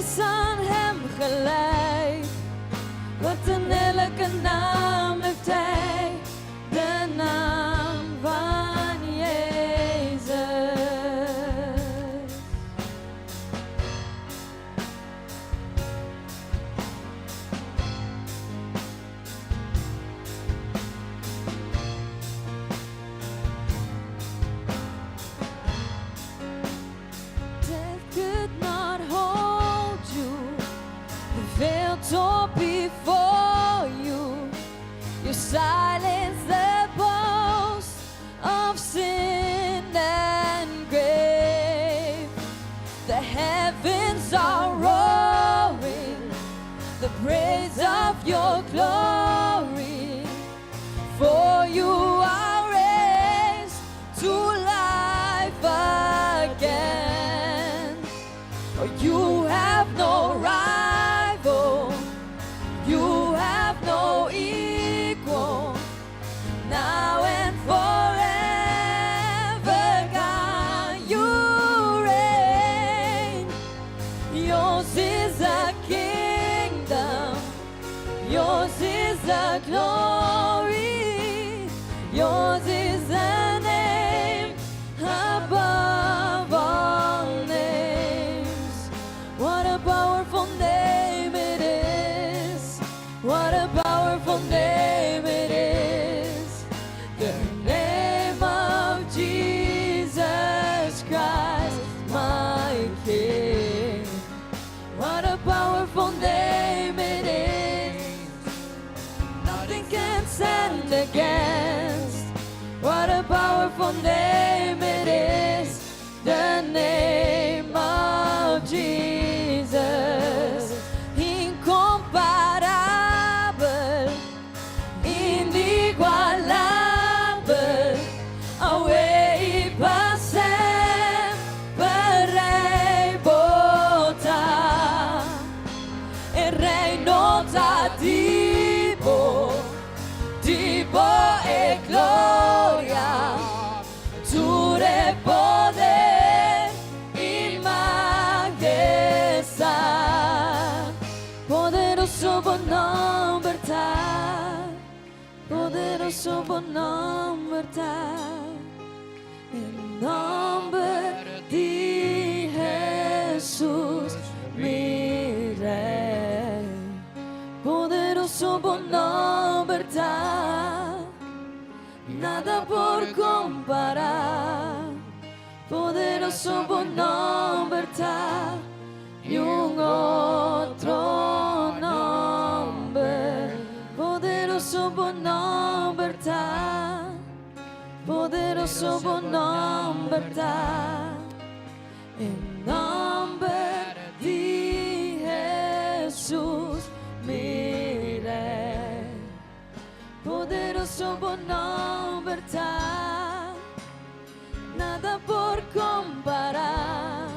is aan hem gelijk. Wat een heerlijke naam heeft hij, de naam van Jezus. Death could not hold you. The veil tore before you. You silenced the boast of sin and grave. The heavens are roaring, the praise of your glory. For you are raised to life again. Oh, you have no rival, you have no equal. Now and forever, God, you reign. Yours is the kingdom, yours is the glory, yours is the name above all names. What a powerful name it is! What a powerful name it is! The name of Jesus Christ, my King. What a powerful name it is. Nothing can stand against. What a powerful name it is. The name of Jesus. Incomparable, inigualabel. Awe i pa semper Rei bo ta. E reino ta di bo, di bo e gloria, tur e poder i mahestat. Poderoso bo nòmber ta, poderoso bo nòmber ta, den nòmber di Jesus, mi Rei. Poderoso bo nòmber ta, nada por kompará. Poderoso bo nòmber ta, niun otro nòmber. Poderoso bo nòmber ta, poderoso bo nòmber ta. Den nòmber di Jesus, mi Rei. Poderoso bo nòmber ta, nada por kompará.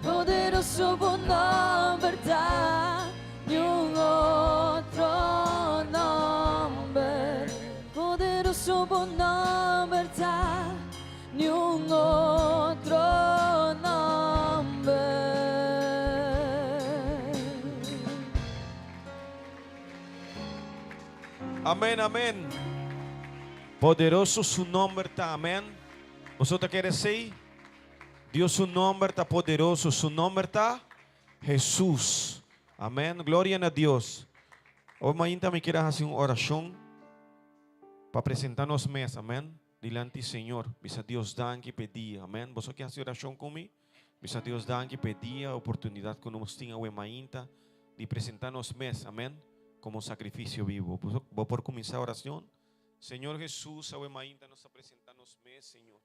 Poderoso bo nòmber ta, niun otro nòmber. Poderoso bo nòmber ta, niun otro nòmber. Amèn, amèn. Poderoso su nòmber ta, amèn. Boso ta kere esei? Dios su nòmber ta poderoso, su nòmber ta Hesus. Amèn. Gloria na Dios. Awe mainta mi kier a hasi un orashon pa presentá nos mes, amèn, dilanti Señor. Bisa Dios danki pa e dia, amèn. Boso ke hasi orashon ku mi? Bisa Dios danki pa e dia, oportunidat ku nos tin awe mainta di presentá nos mes, amèn, komo sakrifisio bibu. Bo por kuminsá orashon? Señor Hesus, awe mainta nos ta presentá nos mes, Señor,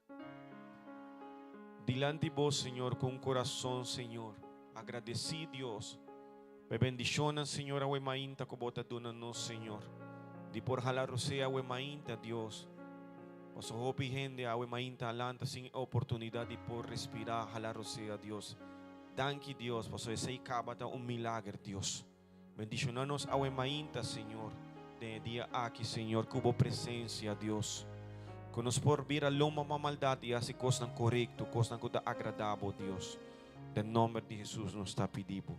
dilanti Bo, Señor, ku un kurason, Señor, agradesí, Dios, pa e bendishonnan, Señor, awe mainta ku Bo ta duna nos, Señor, di por hala rosea awe mainta, Dios. Pasobra hopi hende awe mainta a lanta sin e oportunidat di por respirá, hala rosea, Dios. Danki, Dios, pasobra esei kaba ta un milager, Dios. Bendiciona nos awe mainta, Señor, den e dia aki, Señor, cu Bo presencia, Dios. Cu nos por bira lomba pa maldad y haci cosnan corecto, cosnan cu ta agrada Bo, Dios. Den nomber di Jesus nos ta pidi Bo.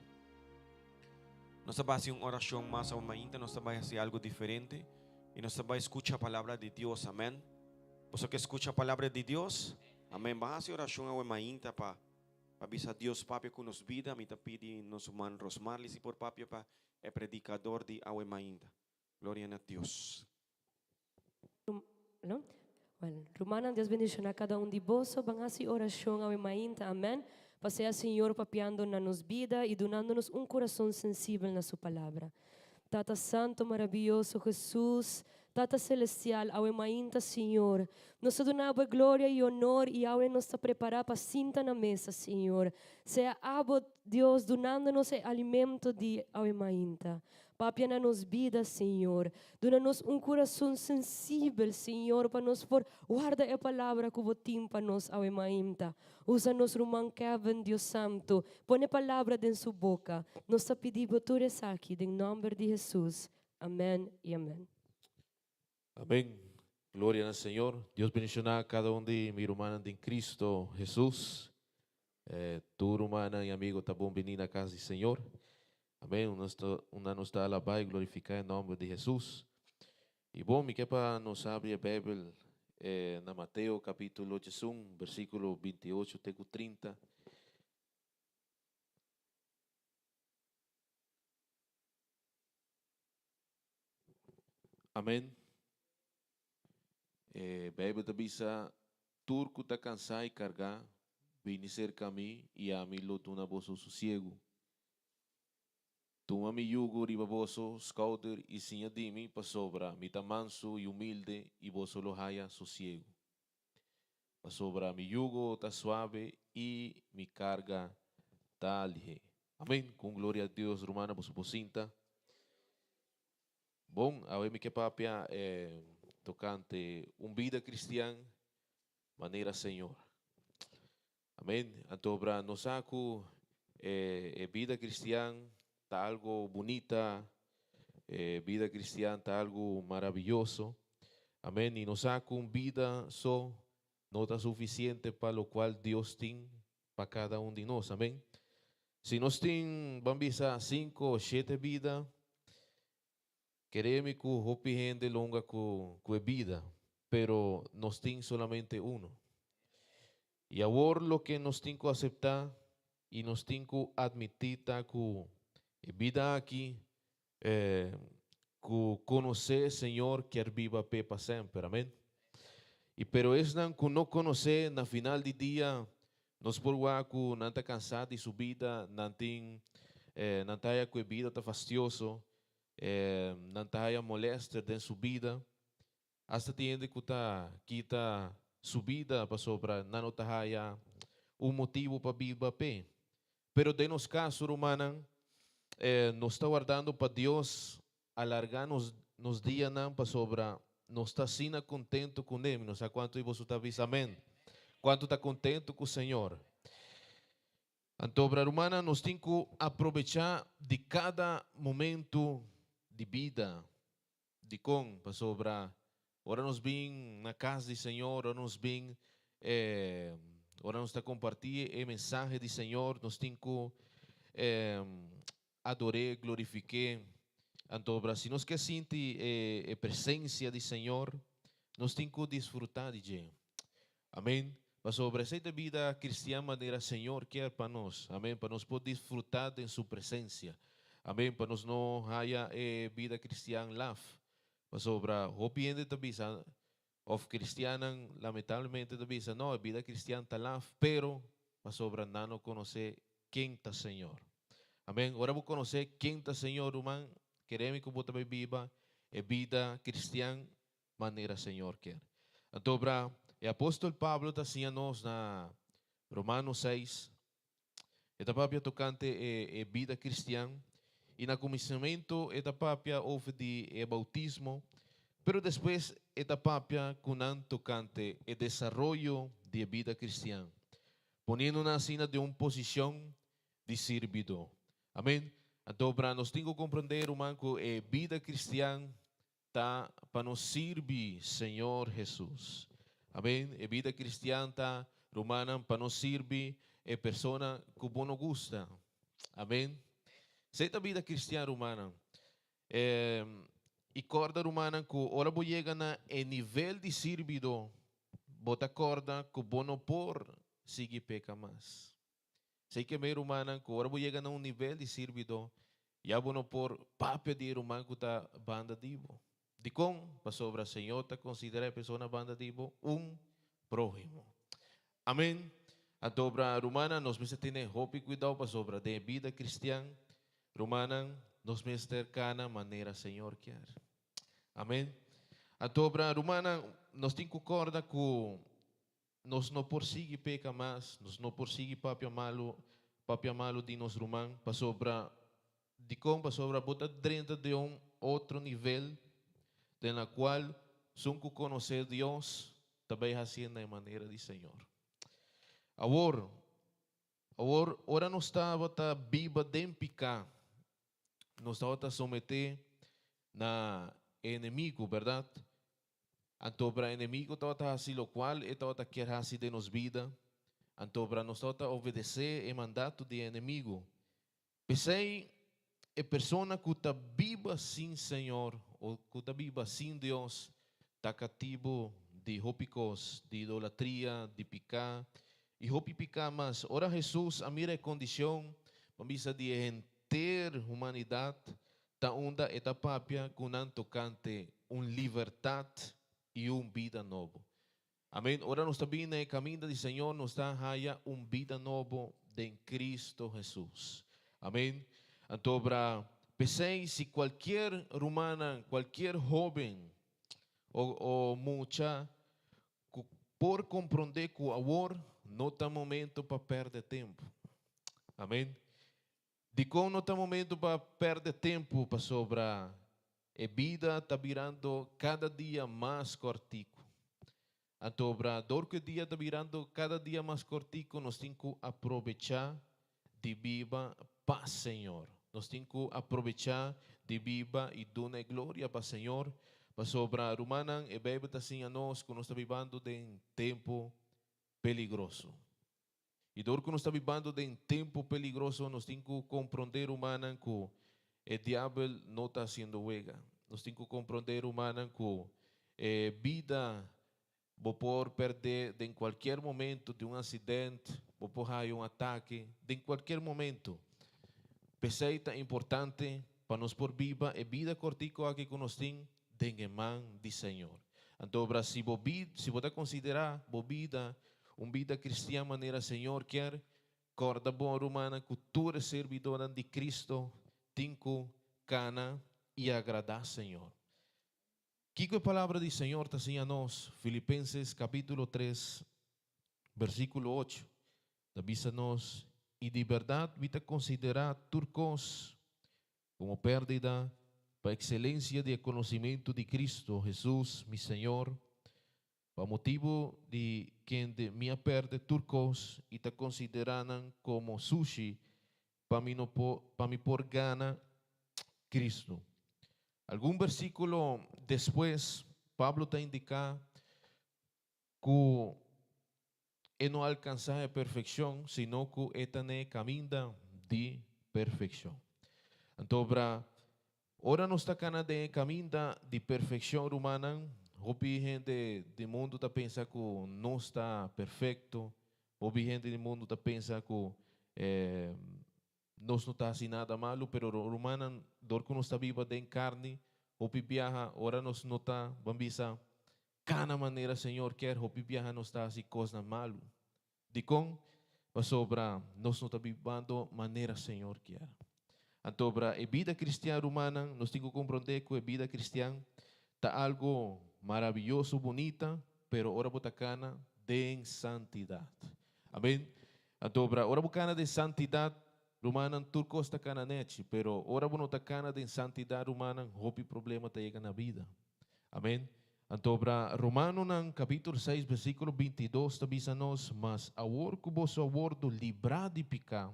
Nos ta bai hasi un orashon mas awe mainta, nos ta bai hasi algu diferente i nos ta bai skucha palabra di Dios. Amèn. Boso ke skucha palabra di Dios? Amèn. Ban hasi orashon awe mainta pa pa bisa Dios papia ku nos bida. Mi ta pidi nos ruman Rosmarly si por papia pa e predikador di awe mainta. Gloria na Dios. Rumannan, Dios bendiciona cada un di boso. Ban haci oracion awe mainta. Amen. Pa sea Señor papiando na nos bida y dunando nos un curason sensibel na Su Palabra. Tata Santo marabiyoso Jesus, Tata Celestial, awe mainta Señor, nos ta duna Bo e gloria y honor y awe nos ta prepara pa sinta na mesa, Señor. Sea Abo, Dios, dunando nos e alimento di awe mainta. Papia na nos bida, Señor. Duna nos un kurason sensibel, Señor, pa nos por warda e palabra ku Bo tin pa nos awe mainta. Usa nos ruman Kevin, Dios Santu. Pone palabra den su boka. Nos ta pidi Bo tur esaki den nòmber di Hesus. Amèn i amèn. Amén. Gloria na Señor. Dios bendiciona cada un di mi rumannan den Cristo Jesus. Eh, tur rumannan y amigo ta bon bini na cas di Señor. Amén. Unda nos ta, unda nos ta alaba y glorifica e nomber di Jesus. Y bon, mi ke pa nos abri e Bijbel eh, na Mateo capítulo 81, versículo 28 te cu 30. Amen. E Bijbel ta bisa, Tur ku ta kansá i kargá, bini serka mi i ami lo duna boso sosiegu. Tuma mi yugo riba boso skouder i siña di mi, pasobra mi ta mansu i humilde i boso lo haya sosiegu. Pasobra mi yugo ta suave i mi karga ta lihé. Amen. Ku un gloria a Dios, rumannan, boso por sinta. Bon, awe mi ke papia tokante un bida kristian manera Señor. Amen. Anto obra nos sa ku e bida kristian ta algo bunita, e bida kristian ta algo maraviyoso. Amen. I nos sa ku un bida so no ta sufisiente pa lokual Dios tin pa kada un di nos. Amen. Si nos tin, ban bisa, sinku o shete bida, kere mi ku hopi hende longa ku ku e bida, pero nos tin solamente uno. I awor loke nos tin ku aseptá i nos tin ku atmití ta ku e bida aki, ku konosé Señor kier biba p'e pa semper. Amen. I pero esnan ku no konosé, na final di dia nos por wak ku nan ta kansá di su bida, nan tin, nan ta haya ku e bida ta fastioso, nan ta haya molèster den su bida. Asta tin hende ku ta kita su bida pasobra nan no ta haya un motibu pa biba p'e. Pero den nos kaso, rumannan, nos ta wardando pa Dios alargá nos nos dianan pasobra nos ta asina kontentu kuné. Mi no sa kuantu di boso ta bisa amèn. Kuantu ta kontentu ku Señor? Anto, bra rumannan, nos tin ku aprovechá di kada momentu di bida. Dikon? Pasobra ora nos bin na kas di Señor, ora nos bin, ora nos ta kompartí e mensahe di Señor, nos tin ku ador'é, glorifik'é. Anto, obra si nos ke sinti e presensia di Señor, nos tin ku disfrutá di dje. Amén. Pasobra esei ta bida kristian manera Señor kier pa nos. Amén. Pa nos por disfrutá den Su presensia. Amén. Pa nos no haya e bida kristian laf. Pasobra hopi hende ta bisa, òf kristiannan lamentablemente ta bisa, no, e bida kristian ta laf, pero pasobra nan no konosé ken ta Señor. Amén. Ora bo konosé ken ta Señor, ruman, kere mi ku bo ta bai biba e bida kristian manera Señor kier. Anto bra e apóstol Pablo ta siña nos na Romanos 6, e ta papia tokante e, e bida cristian i na kuminsamentu e ta papia over di e bautismo, pero despues e ta papia ku nan tokante e desaroyo di e bida cristian, poniendo nan asina den un posishon di sirbidó. Amén. Anto bra nos tin ku komprendé, ruman, ku e bida cristian Ta pa nos sirbi Señor Hesus. Amen. E bida cristian ta, rumannan, pa nos sirbi e persona cu bo no gusta. Amen. Esei ta bida kristian, rumannan. I kòrda, rumannan, ku ora bo yega na e nivel di sirbidó, bo ta kòrda ku bo no por sigui peka mas. Esei ke men, rumannan, ku ora bo yega na un nivel di sirbidó, ya bo no por papia di e ruman ku ta banda di bo. Dikon? Pasobra Señor ta konsiderá e persona banda di bo un próhimo. Amén. Anto, rumannan, nos mester tene hopi kuidou pasobra den e bida kristian, rumannan, nos mester kana manera Señor kier. Amén. Anto, rumannan, nos tin ku kòrda ku nos no por sigui peka mas, nos no por sigui papia malu, papia malu di nos ruman, pasobra dikon? Pasobra bo ta drenta den un otro nivel den la kual esun ku konosé Dios ta bai hasié na e manera di Señor. Awor, awor, ora nos tabata biba den piká, nos tabata someté na e enemigu, bèrdat? Anto bra enemigu tabata hasi lokual e tabata kier hasi den nos bida. Anto bra nos tabata obedesé e mandato di e enemigu. P'esei, e persona ku ta biba sin Señor o ku ta biba sin Dios ta katibu di hopi kos, di idolatria, di piká i hopi piká mas. Ora Hesus a mira e kondishon, pa bisa di e henter humanidat, ta unda e ta papia ku nan tokante un libertat i un bida nobo. Amen. Ora nos ta bini na e kaminda di Señor, nos ta haya un bida nobo den Cristo Hesus. Amen. Anto bra, p'esei si kualkier rumannan, kualkier hoben o o mucha ku por komprondé ku awor no ta momento pa pèrdè tempu. Amen. Dikon no ta momento pa pèrdè tempu? Pasobra e bida ta birando kada dia mas kòrtiku. Anto bra, dor ku e dia ta birando kada dia mas kòrtiku, nos tin ku aprobechá di biba pa Señor. Nos tin ku aprobechá di biba i duna e gloria pa Señor. Pasobra, rumannan, e Beibel ta siña nos ku nos ta bibando den tempu peligroso. I dor ku nos ta bibando den tempu peligroso, nos tin ku komprondé, rumannan, ku e diabel no ta hasiendo wega. Nos tin ku komprondé, rumannan, ku e bida bo por pèrdè den kualkier momento di un asident, bo por haya un atake den kualkier momento. P'esei ta importante pa nos por biba e bida kòrtiku aki ku nos tin den e man di Señor. Anto, bra, si bo si bo ta konsiderá bo bida Un bida cristian manera Señor kier, corda bon rumannan cu tur e servidornan di Cristo tin cu cana y agrada Señor. Kico e palabra di Señor ta siña nos? Filipenses capitulo tres versiculo ocho ta bisa nos, Y di berdad mi ta considera tur cos como pérdida pa excelencia di e conocimento di Cristo Jesus mi Señor, Pa motibu di kende mi a pèrdè tur kos i ta konsiderá nan komo sushi pa mi no por pa mi por gana Kristu. Algun bersíkulo despues, Pablo ta indiká ku e no alkansá e perfekshon, sino ku e ta na e kaminda di perfekshon. Anto, bra, Ora nos ta kana den e kaminda di perfekshon, rumannan, hopi hende di mundu ta pensa ku nos ta perfekto. Hopi hende di mundu ta pensa ku nos no ta hasi nada malu. Pero rumannan, dor ku nos ta biba den karni, hopi biaha ora nos no ta, ban bisa, kana manera Señor kier, hopi biaha nos ta hasi kosnan malu. Dikon? Pasobra nos no ta bibando manera Señor kier. Antobra e bida kristian, rumannan, nos tin ku komprondé ku e bida kristian ta algu maraviyoso, bunita, pero ora bo ta kana den santidat. Amen. Antobra ora bo kana den santidat, rumannan, tur kos ta kana nechi, pero ora bo no ta kana den santidat, rumannan, hopi problema ta yega na bida. Amen. Anto bra Romanonan capítulo 6 versículo 22 ta bisa nos, Mas awor cu boso a wordo librá di picá,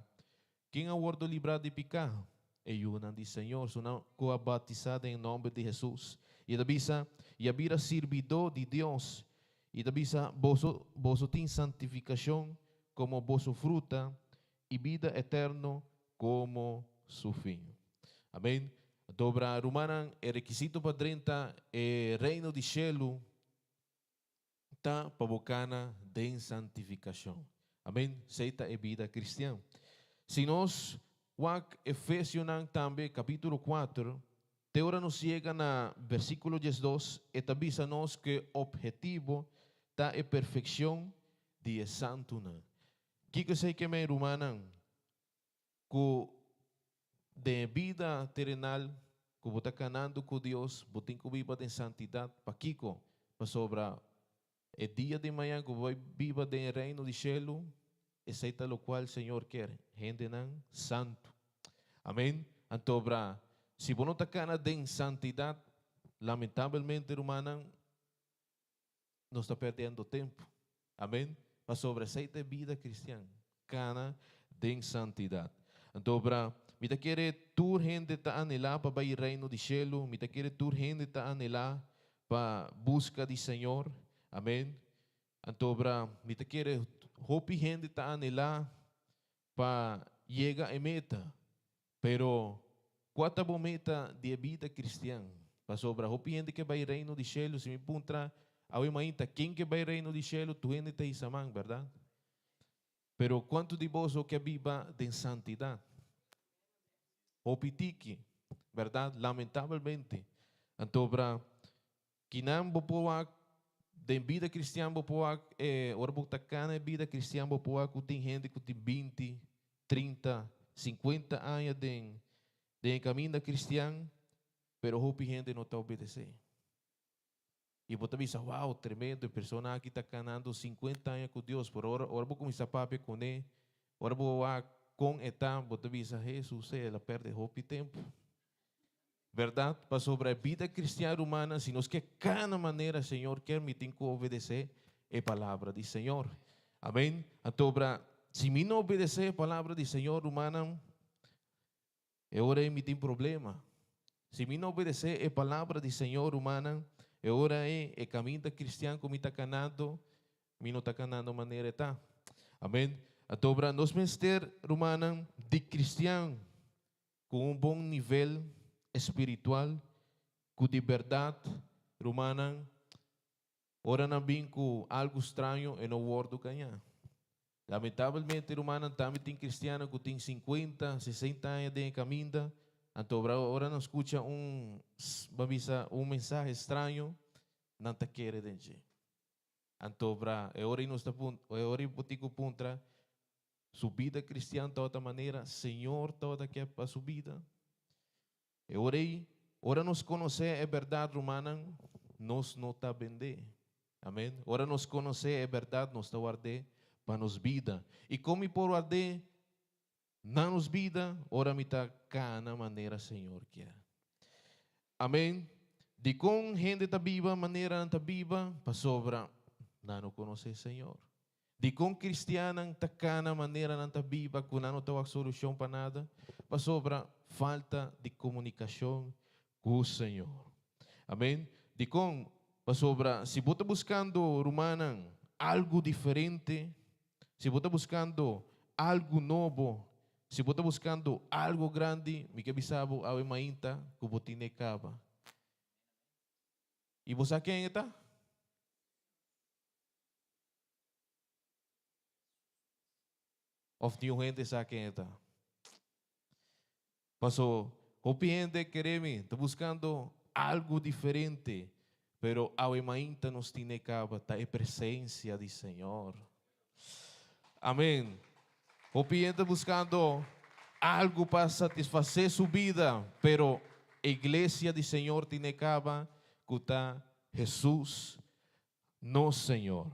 ken a wordo librá di picá? E yunan di Señor, sunan cu a batisá den e nomber di Jesús. I e ta bisa, I a bira sirbidó di Dios. I ta bisa, Boso, boso tin santificacion como boso fruta, i bida eterno como. su fin. Amèn. Anto, rumannan, e rekisito pa drenta e reino di shelu ta pa bo kana den santifikashon. Amèn. Esei ta e bida kristian. Si nos wak Efesionan tambe kapítulo 4, te ora nos yega na versíkulo 12, e ta bisa nos ku e ophetivo ta e perfekshon di e santunan. Kiko esei ke men, rumannan? Ku den e bida terenal ku bo ta kanando ku Dios, bo tin ku biba den santidat. Pakiko? Pasobra e dia di mañan ku bo bai biba den e reino di shelu, esei ta lokual Señor kier, hendenan santu. Amen. Antobra, si bo no ta kana den santidat, lamentabelmente, rumannan, nos ta perdiendo tempu. Amen. Pasobra esei ta e bida kristian, kana den santidat. Anto, bra, mi ta kere tur hende ta anhelá pa bai Reino di Shelu, mi ta kere tur hende ta anhelá pa buska di Señor. Amen. Anto, bra, mi ta kere hopi hende ta anhelá pa yega e meta. Pero, kua ta bo meta di e bida kristian? Pasobra hopi hende ke bai Reino di Shelu. Si mi puntra awe mainta ken ke bai Reino di Shelu, tur hende ta hisa man, bèrdat? Pero kuantu di boso ke biba den santidat? Hopi tiki, bèrdat? Lamentabelmente. Antobra, kinan bo por wak den bida kristian, bo por wak e ora bo ta kana e bida kristian, bo por wak ku tin hende ku tin 20, 30, 50 aña den e kaminda kristian, pero hopi hende no ta obedesé. I bo ta bisa, "Wow, tremendo, e persona aki ta kanando 50 aña ku Dios." Pero ora bo kuminsá papia kuné, ora bo wak kon e ta, bo ta bisa, "Hesus, el a pèrdè hopi tempu." Bèrdat? Pasobra e bida kristian, rumannan, si nos ke kana manera Señor kier, mi tin ku obedesé e palabra di Señor. Amèn. Anto, bra, si mi no obedesé e palabra di Señor, rumannan, e ora ei mi tin problema. Si mi no obedesé e palabra di Señor, rumannan, e ora ei e kaminda kristian ku mi ta kanando, mi no ta kanando manera e ta. Amèn. Anto, bra, nos mester, rumannan, di kristian ku un bon nivel espiritual, ku di bèrdat, rumannan, ora nan bin ku algu straño e no wòrdu gañá. Lamentabelmente, rumannan, tambe tin kristiannan ku tin 50, 60 aña den e kaminda, anto ora nan skucha un, bo a bisa, un mensahe straño, nan ta kere den dje. Anto bra, e ora ei nos ta e ora ei bo tin ku puntra, su bida kristian tabata manera Señor tabata ke pa su bida? E ora ei, ora nos konosé e bèrdat, rumannan, nos no ta bendé. Amèn. Ora nos konosé e bèrdat, nos ta ward'é pa nos bida. I kon mi por ward'é na nos bida? Ora mi ta kana manera Señor kier. Amèn. Dikon hende ta biba manera nan ta biba? Pasobra nan no konosé Señor. Dikon kristiannan ta kana manera nan ta biba ku nan no ta wak solushon pa nada? Pasobra falta di komunikashon ku Señor. Amèn. Dikon? Pasobra si bo ta buskando, rumannan, algu diferente, si bo ta buskando algu nobo, si bo ta buskando algu grandi, mi ke bisa bo awe mainta ku bo tine kaba. I bo sa ken e ta? Of niun hende sa ken e ta? Paso, hopi hende, kere mi, ta buskando algu diferente, pero awe mainta nos tine kaba ta e presensia di Señor. Amèn. Hopi hende ta buskando algu pa satisfasé su bida, pero e iglesia di Señor tine kaba ku ta Hesus nos Señor.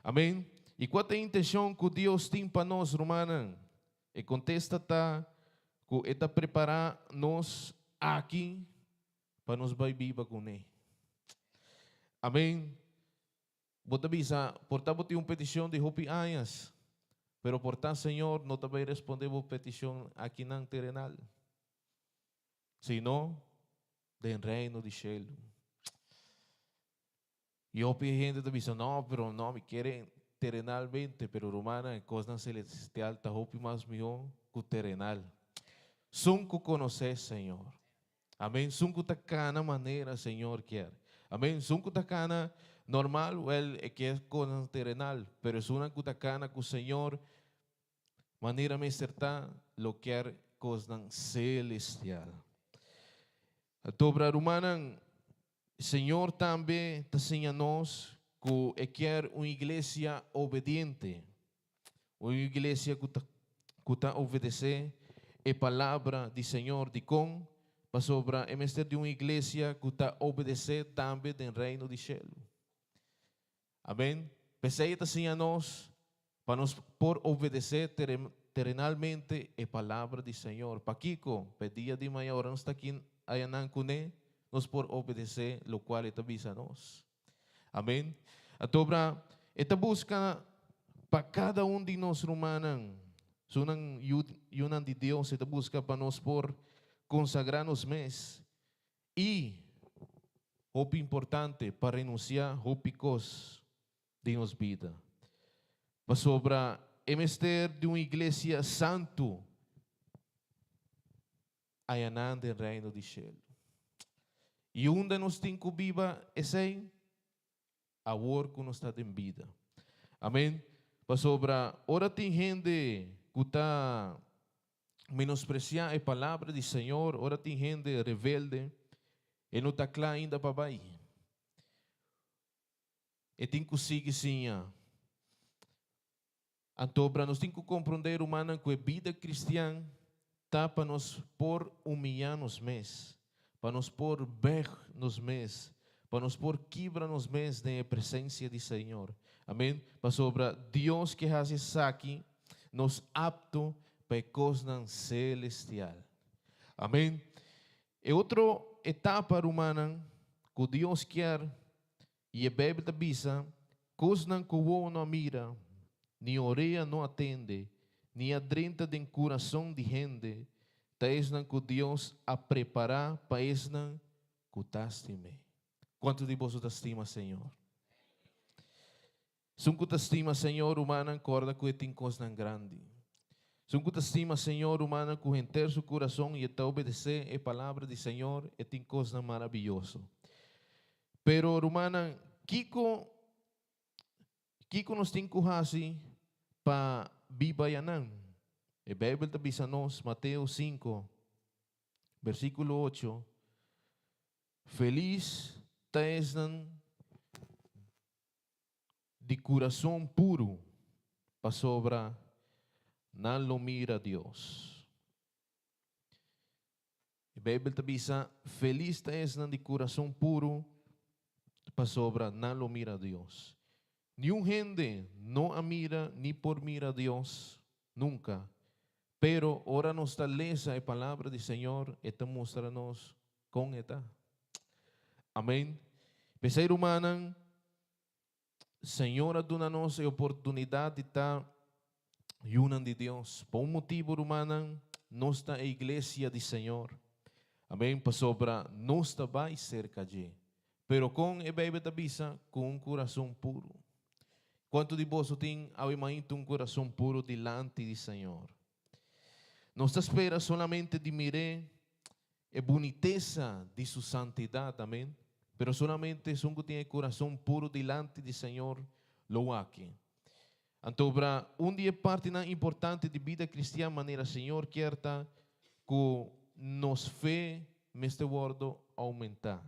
Amén. I kua ta e intenshon ku Dios tin pa nos, rumannan? E kontesta ta ku e ta prepará nos aki pa nos bai biba kuné. Amén. Bo ta bisa, por ta bo tin un petishon di hopi añas, pero por ta Señor no ta bai respondé bo petishon akinan terenal, sino den Reino di shelu. I hopi hende ta bisa, "No, pero no, mi kere terenalmente." Pero, rumannan, e kosnan selestial ta hopi mas mihó ku terenal. Esun ku konosé Señor. Amén. Esun ku ta kana manera Señor kier. Amén. Esun ku ta kana normal, wèl, e ke kosnan terenal, pero esunnan ku ta kana ku Señor manera mester ta, lo kier kosnan selestial. Anto, rumannan, Señor tambe ta siña nos ku e kier un iglesia obediente. Un iglesia ku ta obedesé e palabra di Señor. Dikon? Pasobra e mester di un iglesia ku ta obedesé tambe den reino di shelu. Amèn. P'esei ta siña nos pa nos por obedesé terenalmente e palabra di Señor. Pakiko, pa dia di mañan ora nos ta aki ayanan kuné, nos por obedesé lokual e ta bisa nos. Amèn. Anto, e ta buska pa kada un di nos rumannan, esunnan yunan di Dios, e ta buska pa nos por konsagrá nos mes i, hopi importante, pa renunsiá hopi kos di nos bida. Pasobra e mester di un iglesia santu ayanan den reino di shelu. I unda nos tin ku biba esei? Awor ku nos ta den bida. Amèn. Pasobra ora tin hende ku ta menospresiá e palabra di Señor, ora tin hende rebelde, e no ta kla ainda pa bai. E tin ku sigui siña. Anto, nos tin ku komprondé, rumannan, ku e bida kristian ta pa nos por humiliá nos mes, pa nos por bùig nos mes, pa nos por kibra nos mes den presensia di Señor. Amèn. Pasobra Dios ke hasi esaki nos apto pa e kosnan selestial. Amèn. E otro etapa, rumannan, ku Dios ke, i e Beibel ta bisa, kosnan ku wowo no a mira, ni orea no a tende, ni a drenta den kurason di hende, ta esnan ku Dios a prepará pa esnan ku ta stim'é. Kuantu di boso ta stima Señor? Esun ku ta stima Señor, rumannan, kòrda ku e tin kosnan grandi. Esun ku ta stima Señor, rumannan, ku henter su kurason i e ta obedesé e palabra di Señor, e tin kosnan maravioso. Pero, rumannan, kiko kiko nos tin ku hasi pa biba ayanan? E Beibel ta bisa nos, Mateo 5, versíkulo 8, Felis ta esnan di kurason puru, pasobra nan lo mira Dios. E Beibel ta bisa, felis ta esnan di kurason puru, pasobra nan lo mira Dios. Niun hende no a mira ni por mira Dios nunka. Pero ora nos ta lesa e palabra di Señor, e ta mustra nos kon e ta. Amèn. P'esei, rumannan, Señor a duna nos e oportunidat di ta yunan di Dios. Pa un motibu, rumannan, nos ta e iglesia di Señor. Amèn. Pasobra nos ta bai serka dje. Pero kon e Beibel ta bisa? Ku un kurason puru. Kuantu di boso tin awe mainta un kurason puru dilanti di Señor? Nos ta spera solamente di mir'é e bunitesa di su santidat, amèn. Pero solamente esun ku tin e kurason puru dilanti di Señor lo wak. Anto, un di e partinan importante di bida kristian manera Señor kier ta ku nos fe mester wòrdu oumentá.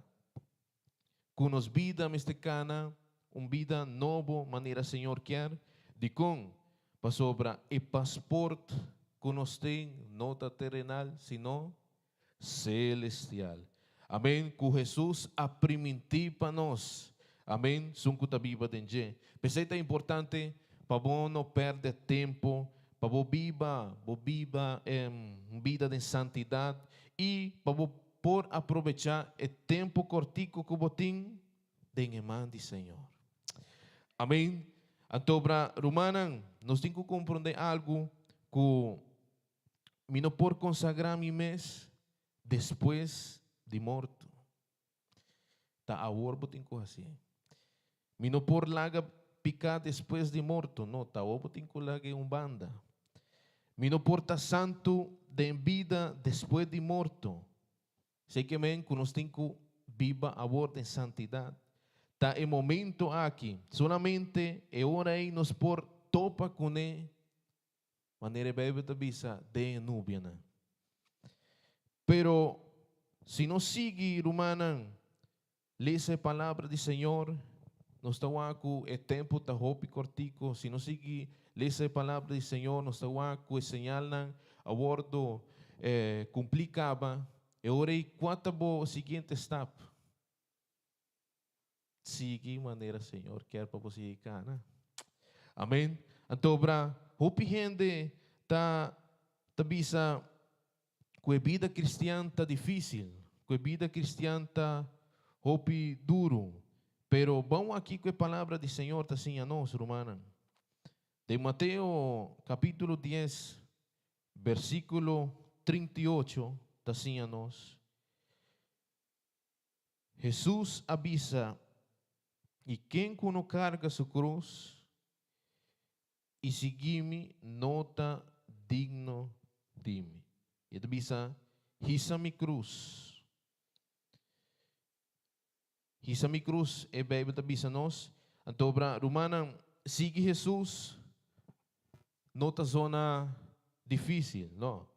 Ku nos bida mester kana un bida nobo manera Señor kier. Dikon? Pasobra e pasport ku nos tin no ta terenal, sino selestial. Amèn. Ku Hesus a primintí pa nos. Amèn. Esun ku ta biba den dje. P'esei ta importante pa bo no pèrdè tempu, pa bo biba, bo biba un bida den santidat i pa bo por aprovechá e tempu kòrtiku ku bo tin den e man di Señor. Amèn. Anto, rumannan, nos tin ku komprondé algu ku mi no por konsagrá mi mes despues di morto. Ta awor bo tin ku hasié. Mi no por laga piká despues di morto. No, ta awor bo tin ku lag'é un banda. Mi no por ta santu. den bida despues di morto. Esei ke men ku nos tin ku biba awor den santidat. Ta e momento aki, solamente e ora ei nos por topa kuné, manera e Beibel ta bisa, den e nubianan. Pero si nos sigui, rumannan, lesa e palabra di Señor, nos ta wak ku e tempu ta hopi kòrtiku. Si nos sigui lesa e palabra di Señor, nos ta wak ku e señalnan a wòrdu kumplí kaba. E ora ei, kua ta bo siguiente stap? Sigui manera Señor kier pa bo sigui kana. Amén. Anto bra, hopi hende ta ta bisa ku e bida kristian ta difísil, ku e bida kristian ta hopi duru. Pero ban wak kiko e palabra di Señor ta siña nos, rumannan. Den Mateo kapítulo dies, bersíkulo 38 ta siña nos, Hesus a bisa, I ken ku no karga su krus i sigui mi no ta digno di mi. E ta bisa, Hisa mi krus. Hisa mi krus, e Beibel ta bisa nos. Anto obra, rumannan, sigui Hesus no ta zona difísil, no.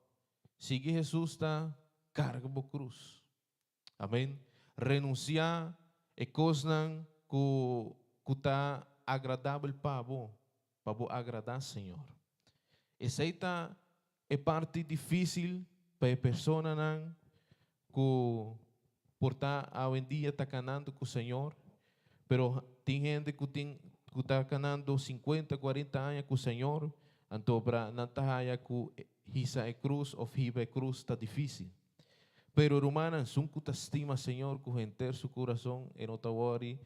Sigui Hesus ta karga bo krus. Amén. Renunsiá e kosnan ku ku ta agradabel pa bo, pa bo agradá Señor. Esei ta e parti difísil pa e personanan ku por ta awendia ta kanando ku Señor, pero tin hende ku tin ku ta kanando sinkuenta, kuarenta aña ku Señor, anto bra nan ta haya ku hisa e krus òf hiba e krus ta difísil. Pero rumannan, esun ku ta stima Señor ku henter su kurason, e no ta wòri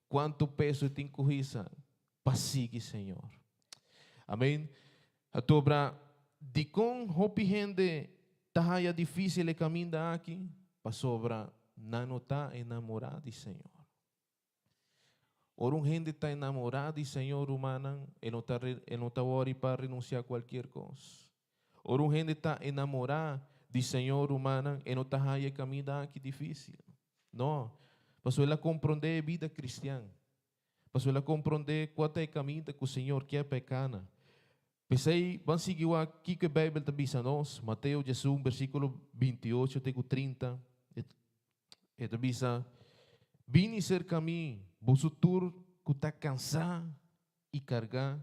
kuantu peso e tin ku hisa pa sigui Señor. Amen. Atobra, dikon hopi hende ta haya difísil e kaminda aki? Pasobra nan no ta enamorá di Señor. Ora un hende ta enamorá di Señor, rumannan, e no ta e no ta wòri pa renunsiá kualkier kos. Ora un hende ta enamorá di Señor, rumannan, e no ta haña e kaminda aki difísil. No, pasobra el a komprondé e bida kristian. Pasobra el a komprondé kua ta e kaminda ku Señor kier pa e kana. P'esei, ban sigui wak kiko e Beibel ta bisa nos. Mateo diesun, bersíkulo 28 te ku 30, E ta bisa, Bini serka mi, boso tur ku ta kansá i kargá,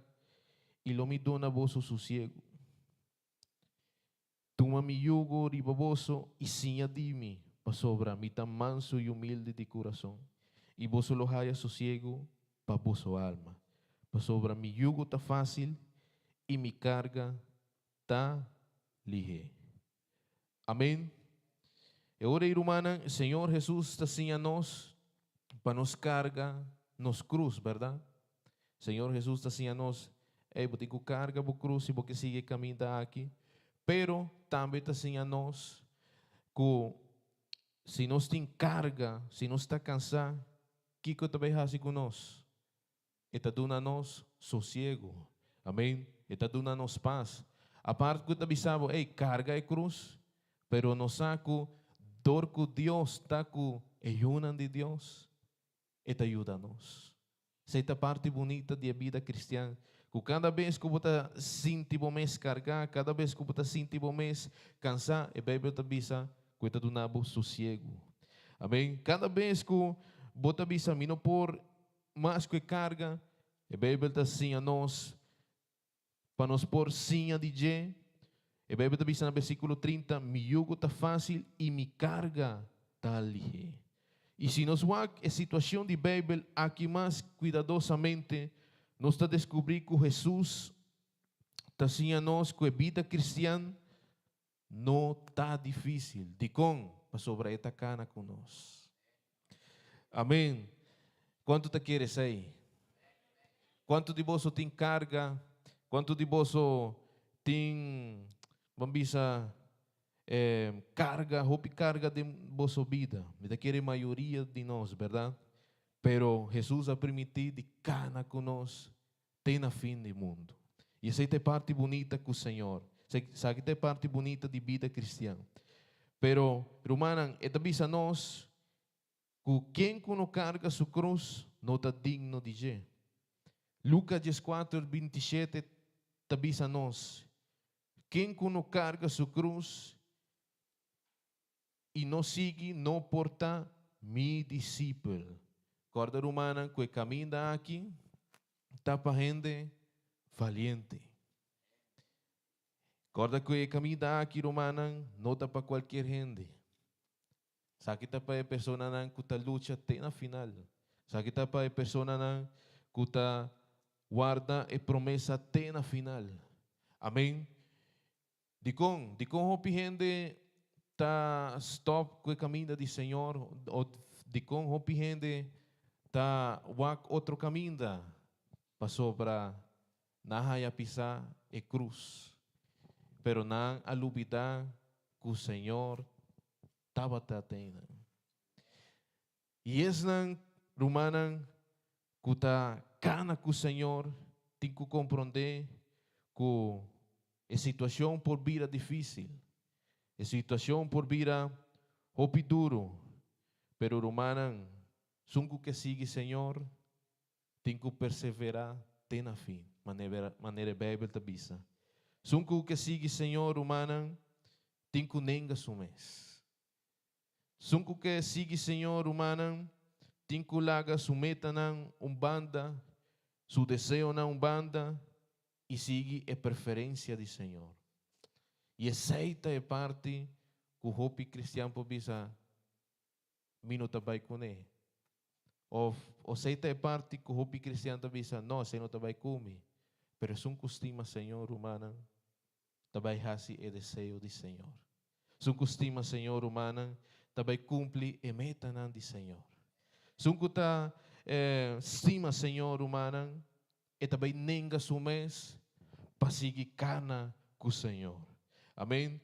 i lo mi duna boso sosiegu. Tuma mi yugo riba boso i siña di mi, pasobra mi ta mansu i humilde di kurason, i boso lo haya sosiegu pa boso alma. Pasobra mi yugo ta fásil i mi karga ta lihé. Amén. E ora ei, rumannan, Señor Hesus ta siña nos pa nos karga nos krus, bèrdat? Señor Hesus ta siña nos, Ey, bo tin ku karga bo krus si bo ke sigui e kaminda aki. Pero tambe ta siña nos ku si nos tin karga, si nos ta kansá, kiko ta bai hasi ku nos? E ta duna nos sosiego. Amén. E ta duna nos pas. Apart ku ta bisa bo, ey, karga e krus, pero nos sa ku dor ku Dios ta ku e yunan di Dios, e ta yuda nos. Esei ta parti bunita di e bida kristian, ku kada bes ku bo ta sinti bo mes kargá, kada bes ku bo ta sinti bo mes kansá, e Beibel ta bisa ku e ta duna bo sosiego. Amén. Kada bes ku bo ta bisa, mi no por Mas ku e karga, e Beibel ta siña nos pa nos por siña di dje. E Beibel ta bisa na bersíkulo 30, Mi yugo ta fásil i mi karga ta lihé. I si nos wak e situashon di Beibel aki mas kuidadosamente, nos ta deskubrí ku Hesus ta siña nos ku e bida kristian no ta difísil. Dikon? Pasobra e ta kana ku nos. Amén. Kuantu ta kere esei? Kuantu di boso tin karga? Kuantu di boso tin, ban bisa, eh, karga, hopi karga den boso bida? Mi ta kere mayoria di nos, bèrdat? Pero Hesus a primintí di kana ku nos te na fin di mundu. I esei ta e parti bunita ku Señor. Esaki ta e parti bunita di bida kristian. Pero, rumannan, e ta bisa nos ku ken ku no karga su krus no ta digno di dje. Lukas dieskuater, bintishete ta bisa nos, Ken ku no karga su krus i no sigui no por ta mi disipel. Kòrda rumannan ku e kaminda aki ta pa hende valiente. Kòrda ku e kaminda aki rumannan no ta pa kualkier hende. Esaki ta pa e personanan ku ta lucha te na final. Esaki ta pa e personanan ku ta warda e promesa te na final. Amen. Dikon? Dikon hopi hende ta stòp ku e kaminda di Señor? O dikon hopi hende ta wak otro kaminda? Pasobra nan haña pisá e krus, pero nan a lubidá ku Señor tabata den nan. I esnan, rumannan, ku ta kana ku Señor tin ku komprondé ku e situashon por bira difísil, e situashon por bira hopi duru, pero rumannan, sun ku ke sigui Señor tin ku perseverá te na fin, manera e Beibel ta bisa. Sun ku ke sigui Señor, rumannan, tin ku nenga su mes. Sun ku ke sigui Señor, rumannan, tin ku laga su metanan un banda, su deseonan un banda, i sigui e preferensia di Señor. I esei ta e parti ku hopi kristian por bisa, Mi no ta bai kuné. Òf, esei ta e parti ku hopi kristian ta bisa, No, esei no ta bai ku mi. Pero esun ku stima Señor, rumannan, ta bai hasi e deseo di Señor. Esun ku stima Señor, rumannan, ta bai kumpli e metanan di Señor. Esun ku ta stima Señor, rumannan, e ta bai nenga su mes pa sigui kana ku Señor. Amen.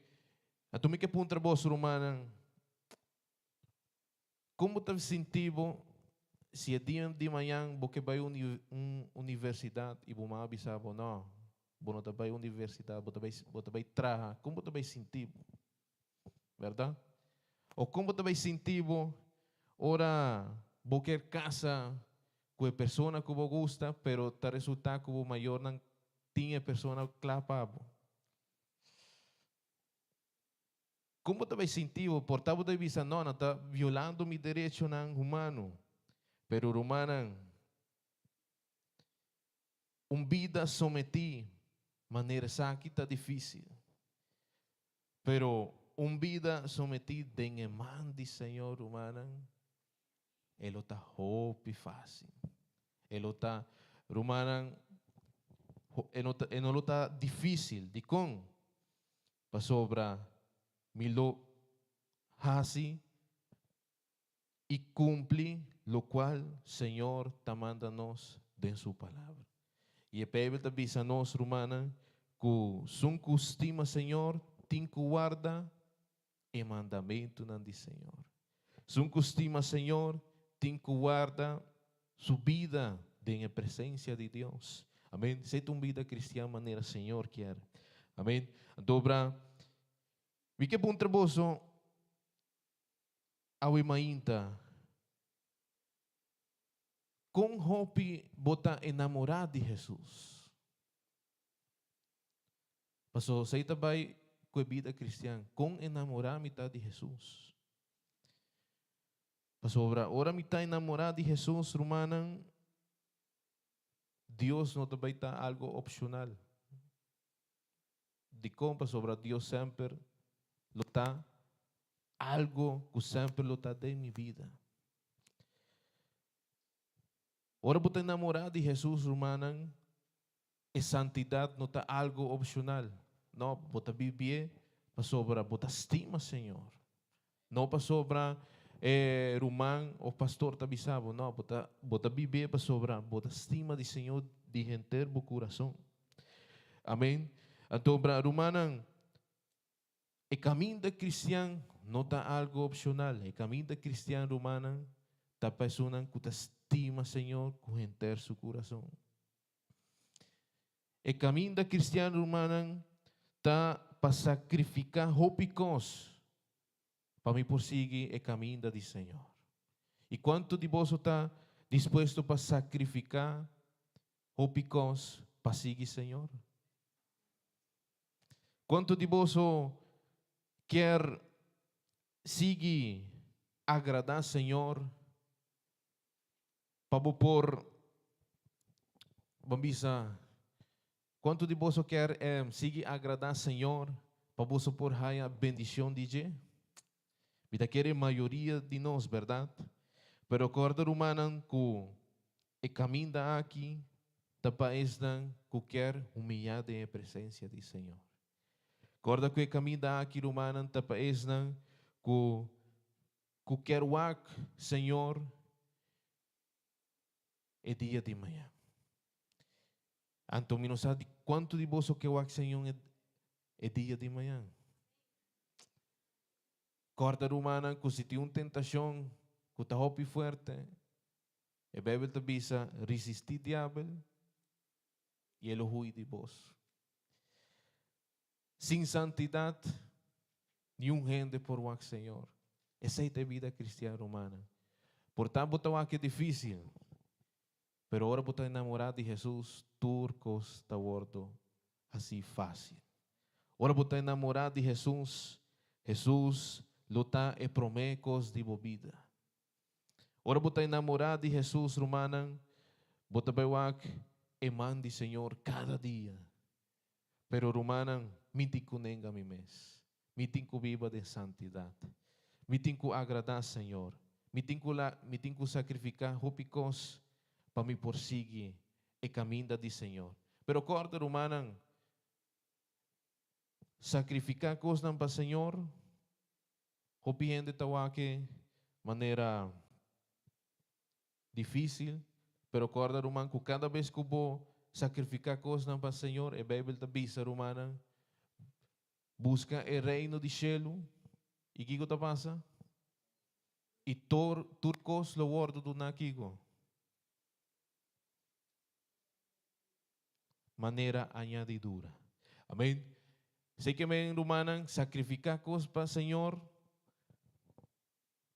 Anto mi ke puntra boso, rumannan, Kon bo ta sinti bo si e dia di mañan bo ke bai un universidat i bo mama bisa bo, No, bo no ta bai universidat, bo ta bai bo ta bai traha. Kon bo ta bai sinti bo? Bèrdat? O kon bo ta bai sinti bo ora bo kier kasa ku e persona ku bo gusta, pero ta resultá ku bo mayornan tin e persona kla pa bo? Kon bo ta bai sinti bo? Por ta bo ta bisa, No, nan ta violando mi derechonan humano. Pero rumannan, un bida sometí manera esaki ta difísil. Pero un bida sometí den e man di Señor, rumannan, e lo ta hopi fásil. E lo ta, rumannan, e no ta, e no lo ta difísil. Dikon? Pasobra mi lo hasi i kumpli lokual Señor ta manda nos den Su Palabra. I e Beibel ta bisa nos, rumannan, ku sun ku stima Señor tin ku warda e mandamentunan di Señor. Sun ku stima Señor tin ku warda su bida den e presencia di Dios. Amen. Esei ta un bida cristian manera Señor kier. Amen. Anto bra, mi ke puntra boso awe mainta, kon hopi bo ta enamorá di Hesus? Paso esei ta bai ku e bida cristian. Kon enamorá mi ta di Hesus? Pasobra ora mi ta enamorá di Hesus, rumannan, Dios no ta bai ta algo opshonal. Dikon? Pasobra Dios semper lo ta algo ku semper lo ta den mi bida. Ora bo ta enamorá di Hesus, rumannan, e santidat no ta algo opshonal. No, bo ta bibié pasobra bo ta stima Señor. No pasobra e ruman of pastor ta bisa bo. No, bo ta bo ta bibié pasobra bo ta stima di Señor di henter bo kurason. Amen. Anto, rumannan, E kaminda kristian no ta algu opshonal. E kaminda kristian, rumannan, ta pa esunnan ku ta stima Señor ku henter su kurason. E kaminda kristian, rumannan, ta. pa sakrifiká hopi kos pa mi por sigui e kaminda di Señor. I kuantu di boso ta dispuesto pa sakrifiká hopi kos pa sigui Señor? Kuantu di boso kier sigui agradá Señor pa bo por, ban bisa, kuantu di boso kier sigui agradá Señor pa boso por haya bendicion di dje? Mi ta kere mayoria di nos, berdad? Pero corda rumannan cu e caminda aki ta pa esnan cu kier humilla den e presencia di Señor. Corda cu e caminda aki rumannan ta pa esnan cu cu kier wak Señor e dia di mañan. Anto mi no sa di cuanto di boso ke wak Señor e dia di mañan. Corda rumannan cu si tin un tentacion cu ta hopi fuerte, e Bijbel ta bisa risisti diabel y e lo hui di bos. Sin santidad niun hende por wak Señor. Esey ta e bida cristian rumannan. Por ta bo ta wak e dificil, pero ora bo ta enamora di Jesus tur cos ta wordo haci facil. Ora bo ta enamora di Jesus, Jesus lo ta e prome cos di bo bida. Ora bo ta enamora di Jesus rumannan, bo ta bay wak e man di Señor cada dia. Pero rumannan, mi tin ku nenga mi mes. Mi tin ku biba den santidat. Mi tin ku agradá Señor. Mi tin ku la, mi tin ku sakrifiká hopi kos pa mi por sigui e kaminda di Señor. Pero kòrda rumannan, sakrifiká kosnan pa Señor, hopi hende ta wak e manera Difícil, pero corda ruman cu cada bes cu bo sacrifica cosnan pa Señor, e Bijbel ta bisa rumannan, busca e reino di shelu, y kico ta pasa? Y tor tur cos lo wordo duna kico? Manera añadidura. Amen. Esey ke men rumannan, sacrifica cos pa Señor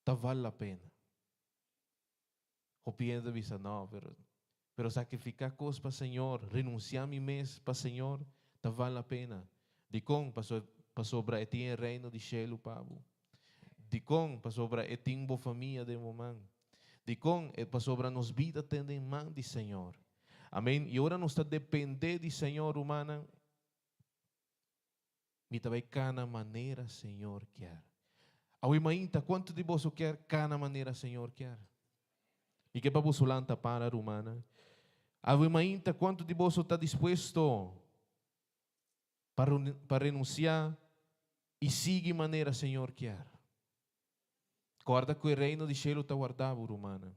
ta val la pena. Hopi hende ta bisa, No, pero, pero sacrifica cos pa Señor, renuncia mi mes pa Señor, ta val la pena. Dicon? Paso, pasobra e tin e reino di shelu pa bo. Dicon? Pasobra e tin bo famia den bo man. Dicon? E pasobra nos bida ten den man di Señor. Amen. Y ora nos ta depende di Señor, rumannan, Mi ta bai kana manera Señor kier. Awe mainta, kuantu di boso kier kana manera Señor kier? Mi ke pa boso lanta para, rumannan. Awe mainta, kuantu di boso ta dispuesto pa pa renunsiá i sigui manera Señor kier? Kòrda ku e reino di shelu ta warda bo, rumannan.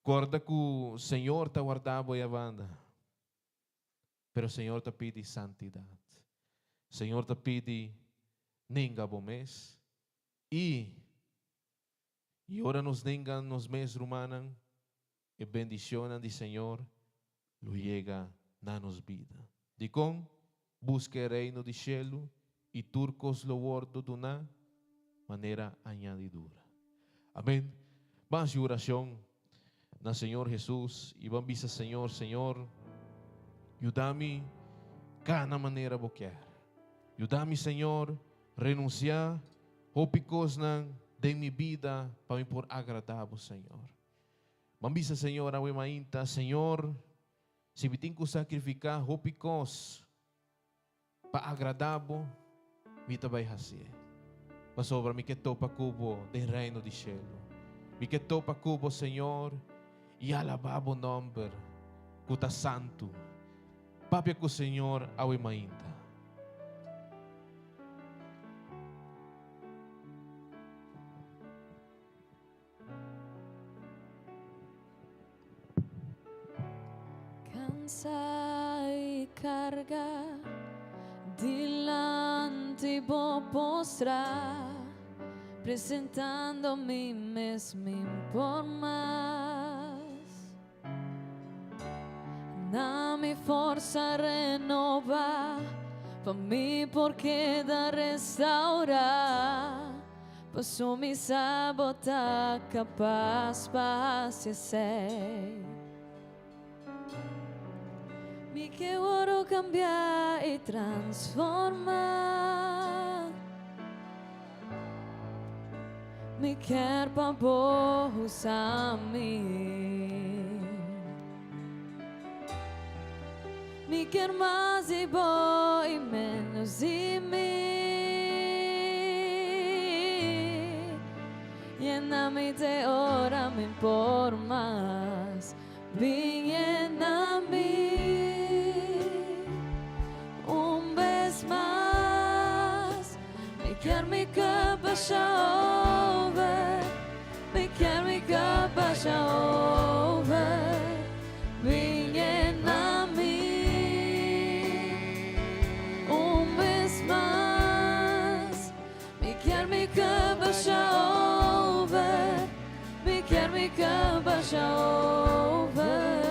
Kòrda ku Señor ta warda bo ei abanda. Pero Señor ta pidi santidad. Señor ta pidi nenga bo mes. I i ora nos nenga nos mes rumannan, e bendicionnan di Señor lo yega na nos bida. Dikon? Buska e reino di shelu i tur kos lo wordo duná manera añadidura. Amen. Ban hasi oracion na Señor Jesus i ban bisa Señor, Señor, yuda mi cana manera Bo kier. Yuda mi, Señor, renuncia hopi cosnan den mi bida pa mi por agrada Bo, Señor. Ban bisa Señor awe mainta, Señor, si mi tin cu sacrifica hopi cos Pa agradá bo, mi ta bai hasié. Pasobra mi ke topa ku bo den Reino di shelu. Mi ke topa ku bo, Señor, i alabá bo nòmber ku ta santu. Papia ku Señor awe mainta. Cansa y carga dilanti bo postra, presentando mi mes min por mas. Na mi forsa renova. Pa mi por keda restaurá, paso mi sa bo ta kapas pa hasi esei. Mi ke wòrdu kambiá i transformá. Mi kier pa bo usa mi. Mi kier mas di bo i menos di mi. Yena mi te ora mi por mas. Bin yena mi un bes mas. Mi kier mi cup basha over. Mi kier mi cup basha over. Bin yena mi un bes mas. Mi kier mi cup basha over. Mi kier mi cup basha over.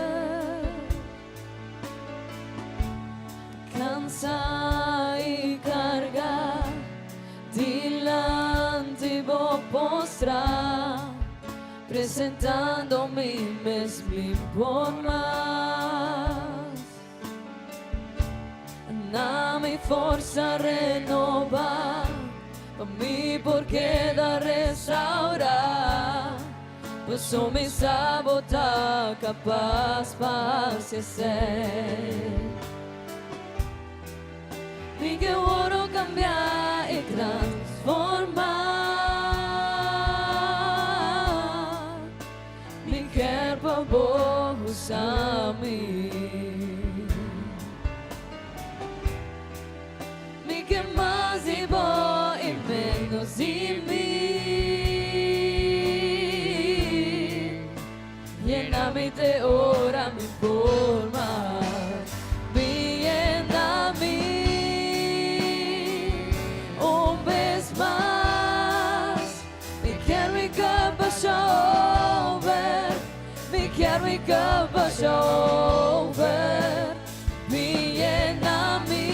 Cansa y carga dilanti bo postra, presentando mi mes mi por mas. Na mi forsa renoba, pa mi por keda restaura. Paso mi sa bo ta kapas pa hasi esei. Mi ke wòrdu kambia i transformá. Mi kier pa bo usa mi. Mi kier mas di bo i menos di mi. Yena mi te ora mi por mas. Bin yena mi un bes mas. Mi kier mi cup basha over. Mi kier mi cup basha over. Bin yena mi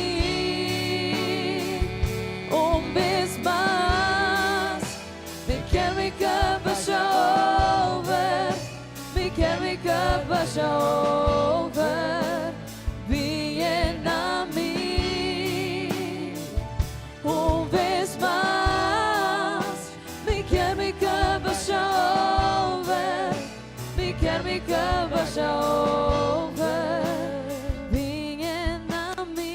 un bes mas. Mi kier mi cup basha over. Mi kier mi cup basha over. Bin yena mi un bes mas. Mi kier mi cup basha over. Mi kier mi cup basha over. Bin yena mi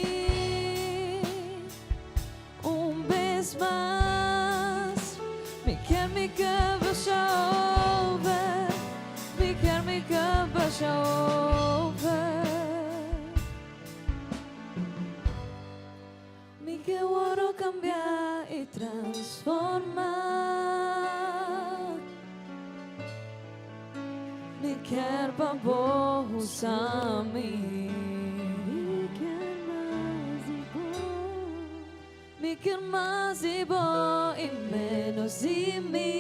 un bes mas. Mi kier mi cup basha over. Mi kier mi cup basha over. Mi ke wòrdu kambia i transformá. Mi kier pa bo usa mi. Mi kier mas di bo. Mi kier mas di bo i menos di mi.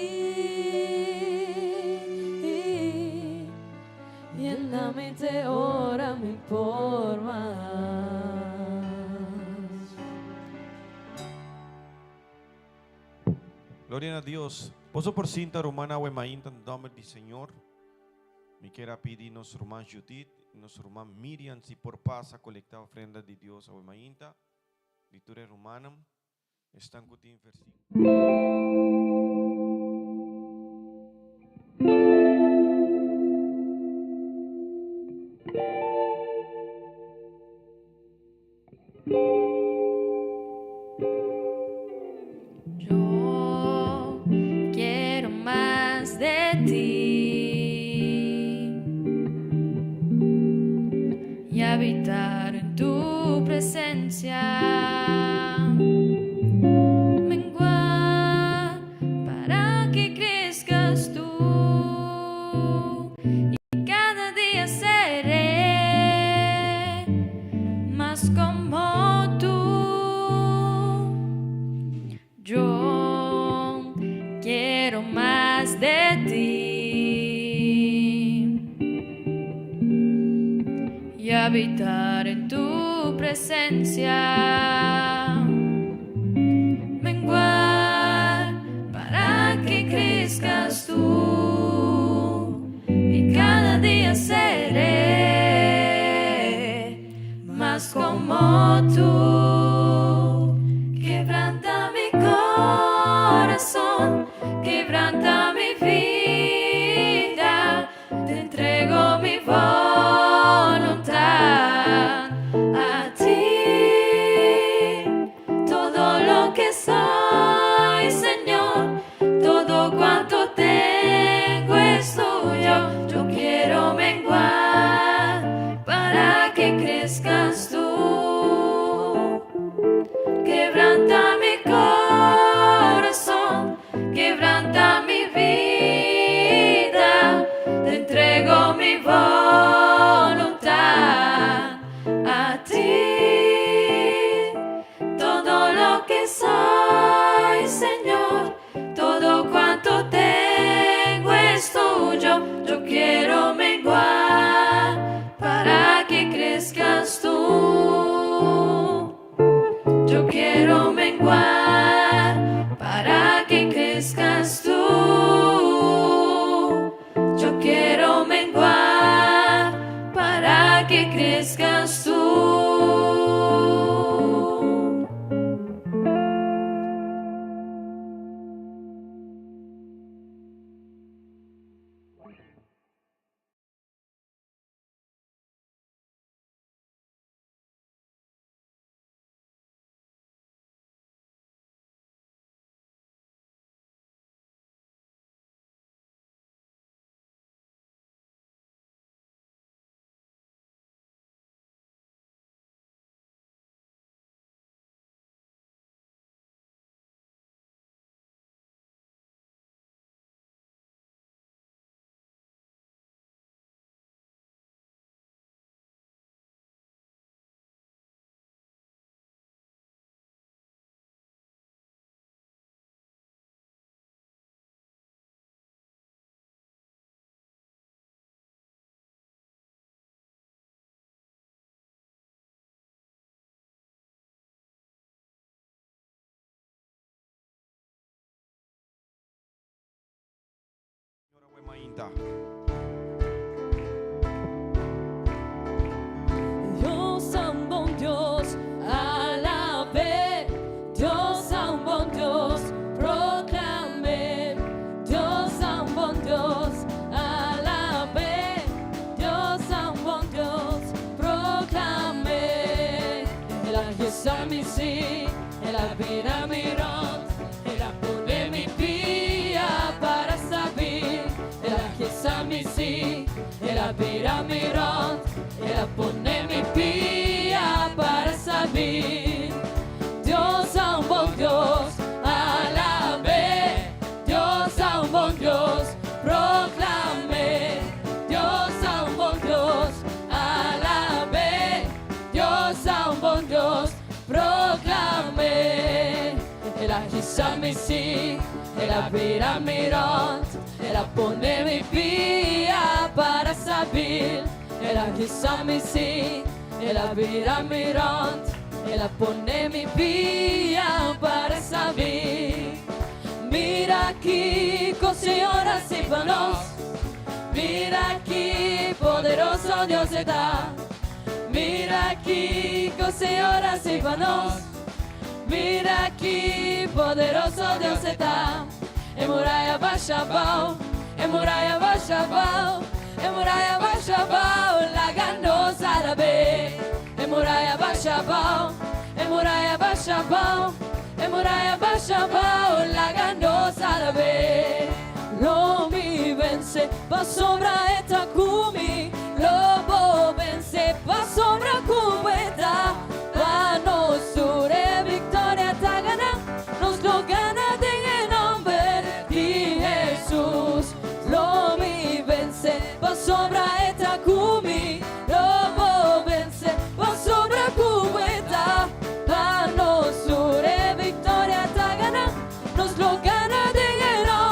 Yena mi te ora mi por mas. Gloria na Dios. Boso por sinta rumannan awe mainta den nomber di Señor. Mi kier a pidi nos ruman Judith y nos ruman Miriam si por pasa colecta ofrenda di Dios awe mainta. Di tur e rumannan esnan cu tin versiculo. Yo quiero más de ti y habitar en tu presencia. Menguar para que crezcas tú y cada día seré más como tú. Yo quiero más de ti y habitar en tu presencia. presencia. Menguar para que crezcas tú y cada día seré más como tú. Quebranta mi corazón, quebranta mi vida, te entrego mi voluntad a ti. Todo lo que soy, Señor, todo cuanto tengo es tuyo. Yo quiero menguar para que crezcas tú. Quebranta mi corazón, quebranta mi vida, te entrego mi voluntad a ti. Todo lo que soy, Señor, todo cuanto tengo es tuyo. Yo quiero menguar para que crezcas tú. Yo quiero menguar para que crezcas tú. Yo quiero menguar para que crezcas tú. Dios ta un bon Dios, alab'E. Dios ta un bon Dios, proclam'E. Dios ta un bon Dios, alab'E. Dios ta un bon Dios, proclam'E. El a hisa mi sí, el a bira mi rònt, el a pone mi pia para stabil. El a hisa mi sí, el a bira mi rònt, el a pone mi pia para stabil. Dios ta un bon Dios, alab'E. Dios ta un bon Dios, proclam'E. Dios ta un bon Dios, alab'E. Dios ta un bon Dios, proclam'E. El a hisa mi sí, el a bira mi rònt, el a pone mi pia para stabil. El a hisa mi sí, el a bira mi rònt, el a pone mi pia para stabil. Mira kiko Señor a hasi pa nos. Mira ki poderoso Dios ta. Mira kiko Señor a hasi pa nos. Mira ki poderoso Dios ta. E muraya a basha abou, e muraya a basha abou, e muraya a basha abou, laga nos alab'E. E muraya a basha abou, e muraya a basha abou, e muraya a basha abou, laga nos alab'E. Lo mi vense, pasobra E ta ku mi, lo bo vense, pasobra ku E ta, pa nos tur e viktoria ta gana, nos lo gana den e nòmber di Jesus. Lo mi vense, pasobra E ta ku mi, lo bo vense, pasobra ku E ta, pa nos tur e viktoria ta gana, nos lo gana den e nòmber.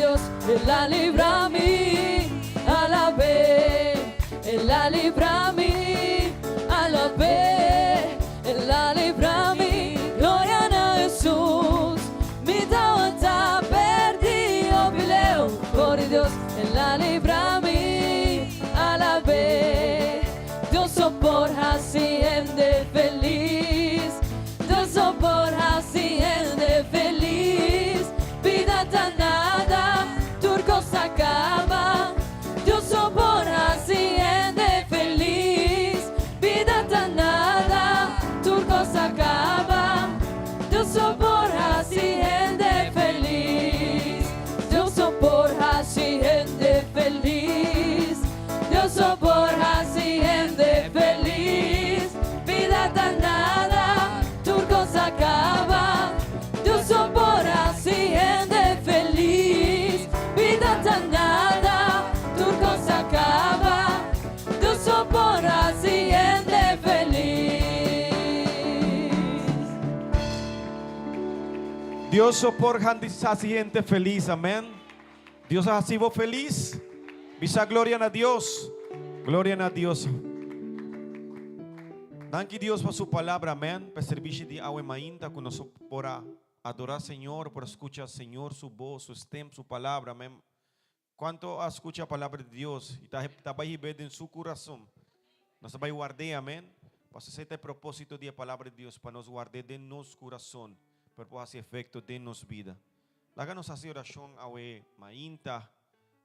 Dios, El a libra mi, alab'É, El a libra mi, alab'É, El a libra mi, gloria na Jesus. Mi tabata perdi, bileu, gloria Dios, El a libra mi, alab'É. Dios so por hasi hende felis, Dios so por hasi hende felis. Bida ta nada, tur kos a kaba. Dios so por hasi hende felis. Bida ta nada, tur kos a kaba. Dios so por hasi hende felis. Dios so por hasi hende felis. Dios so por hasi hende felis. Bida ta nada, tur kos a kaba. Dios so por hasi hende felis. Bida ta nada, tur kos a kaba. Dios so por hasi hende felis. Dios so por hasi hende felis, amèn. Dios a hasi bo felis. Bisa gloria na Dios. Gloria na Dios. Danki Dios pa su palabra, amèn. Pa servisio di awe mainta ku nos por adorá Señor, por skucha Señor su bos, su stem, su palabra, amèn. Kuantu a skucha e palabra di Dios i ta bai den su kurason. Nos bai warda, amèn. Pa esei ta e propósito di e palabra di Dios, pa nos warda den nos kurason, pa por hasi efekto den nos bida. Laga nos hasi orashon awe mainta.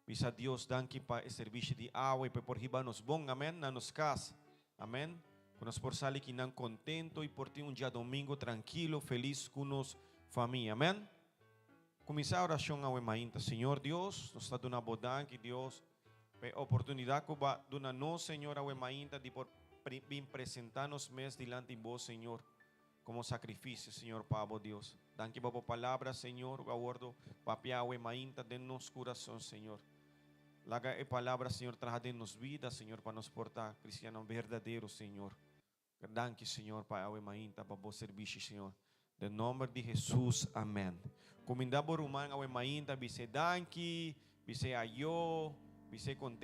Bisa Dios danki pa e servisio di awe, pa por hiba nos bon, amèn, na nos kas. Amèn. Ku nos por sali akinan kontentu i por tin un djadumingu trankil, felis ku nos famia. Amèn. Kuminsá orashon awe mainta. Señor Dios, nos ta duna bo danki, Dios, pa e oportunidat ku Bo a duna nos, Señor, awe mainta, di por bin presentá nos mes dilanti bo, Señor, komo sakrifisio, Señor, pa bo, Dios. Danki pa bo palabra, Señor, ku a wòrdu papiá awe mainta den nos kurason, Señor. Laga e palabra, Señor, traha den nos bida, Señor, pa nos por ta kristiano berdadero, Señor. Danki, Señor, pa awe mainta, pa bo servisio, Señor. Den nòmber di Jesus, amèn. Kumindá bo ruman awe mainta, bis'é danki, bis'é ayo, bis'é kontentu.